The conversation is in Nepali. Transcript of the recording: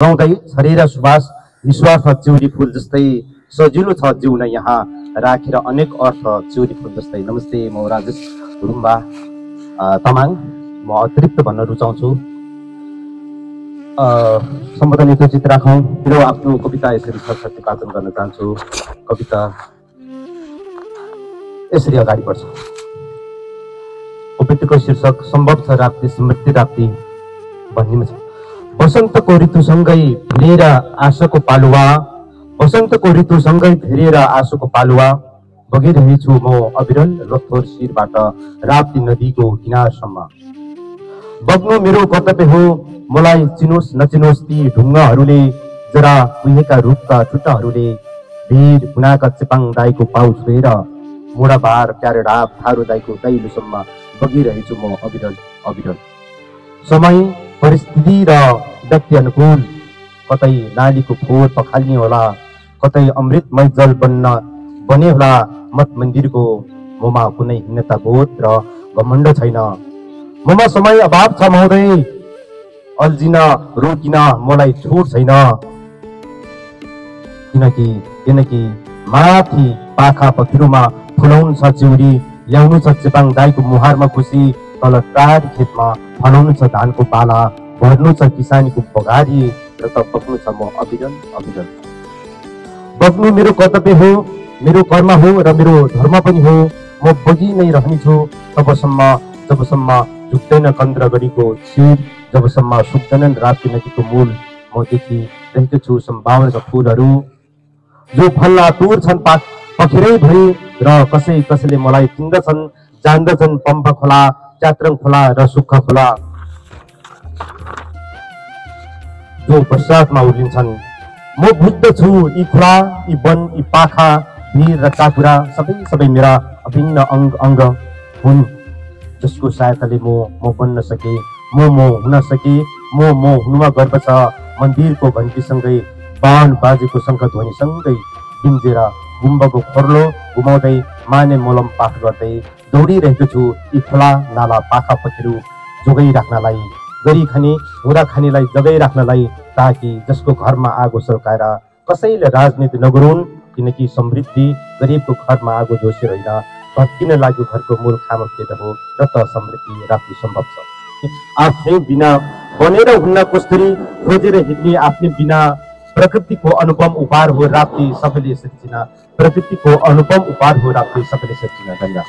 गाउँदै छरेर सुवास निस्वार्थ चिउरी फुल जस्तै सजिलो छ जिउन यहाँ राखेर अनेक अर्थ चिउरी फुल जस्तै। नमस्ते, म राजेश रुम्बा तमाङ। म अतिरिक्त भन्न रुचाउँछु सम्बोधन यथोचित राखौँ। मेरो आफ्नो कविता यसरी सरस्वती वाचन गर्न चाहन्छु। कविता यसरी अगाडि बढ्छ। कविताको शीर्षक सम्भव छ राप्ती स्मृति राप्ती भन्नेमा छ। वसन्तको ऋतुसँगै फेरेर आशाको पालुवा, वसन्तको ऋतुसँगै फेरेर आशाको पालुवा बगिरहेछु म अविरल रथोर शिरबाट राप्ती नदीको किनारसम्म। बग्नु मेरो कर्तव्य हो, मलाई चिनोस् नचिनोस् ती ढुङ्गाहरूले, जरा कुहेका रुखका टुट्टाहरूले, भिर कुनाका चेपाङ दाईको पाउ छोएर मुढाबार प्यारे ढाप थारू दाईको दैलोसम्म बगिरहेछु म अविरल अविरल। समय परिस्थिति र व्यक्ति अनुकूल, कतै नालीको फोहोर पखालिए होला, कतै अमृतमय जल बने होला मत मन्दिरको। ममा कुनै हिन्नता बोध र घमण्ड छैन, ममा समय अभाव छ महोदय, अल्झिन रोकिन मलाई छुट छैन। किनकि माथि पाखा पखिरोमा फुलाउनु छ चिउरी, ल्याउनु छ चेपाङ दाईको मुहारमा खुसी, तल टाढी खेतमा फलाउनु छ धानको पाला, भर्नु छ किसानीको बगारी, र त बग्नु छ म अविरल अविरल। बग्नु मेरो कर्तव्य हो, मेरो कर्म हो र मेरो धर्म पनि हो। म बगी नै रहनेछु जबसम्म झुक्दैन कन्द्रगढीको शिर, जबसम्म सुक्दैनन् राप्ती नदीको मूल। म देखिरहेको छु सम्भावनाका फुलहरू जो फल्ला तुर छन् पखेरैभरि, र कसैले मलाई चिन्दछन् जान्दछन्। पम्पा खोला, च्यात्रङ खोला र सुक्खा खोला जो बर्सातमा उर्लिन्छन्। म बुझ्दछु यी खोला, यी वन, यी पाखा, भिर र चाकुरा सबै मेरा अभिन्न अङ्ग हुन्, जसको सहायताले म बन्न सके, म हुन सके। म हुनुमा गर्व छ। मन्दिरको घन्टीसँगै बाण बाजेको शङ्ख ध्वनिसँगै बिन्जेर गुम्बाको खोर्लो घुमाउँदै माने मोलम पाठ गर्दै दौडिरहेको छु यी खोला नाला पाखा पखिरो जोगाइ राख्नलाई, गरी खाने हुँदा खानेलाई जगाइ राख्नलाई, ताकि जसको घरमा आगो सल्काएर कसैले राजनीति नगरून्। किनकि समृद्धि गरिबको घरमा आगो जोसेर होइन, भत्किन लाग्यो घरको मूल खामख्यता हो, र त समृद्धि राप्ती सम्भव छ। आफ्नै बिना बनेर हुन्न कस्तुरी, खोजेर हिँड्ने आफ्नै बिना। प्रकृतिको अनुपम उपहार हो राप्ती सबैले यसरी चिना, प्रकृतिको अनुपम उपहार हो राप्ती सबैले यसरी चिना। धन्यवाद।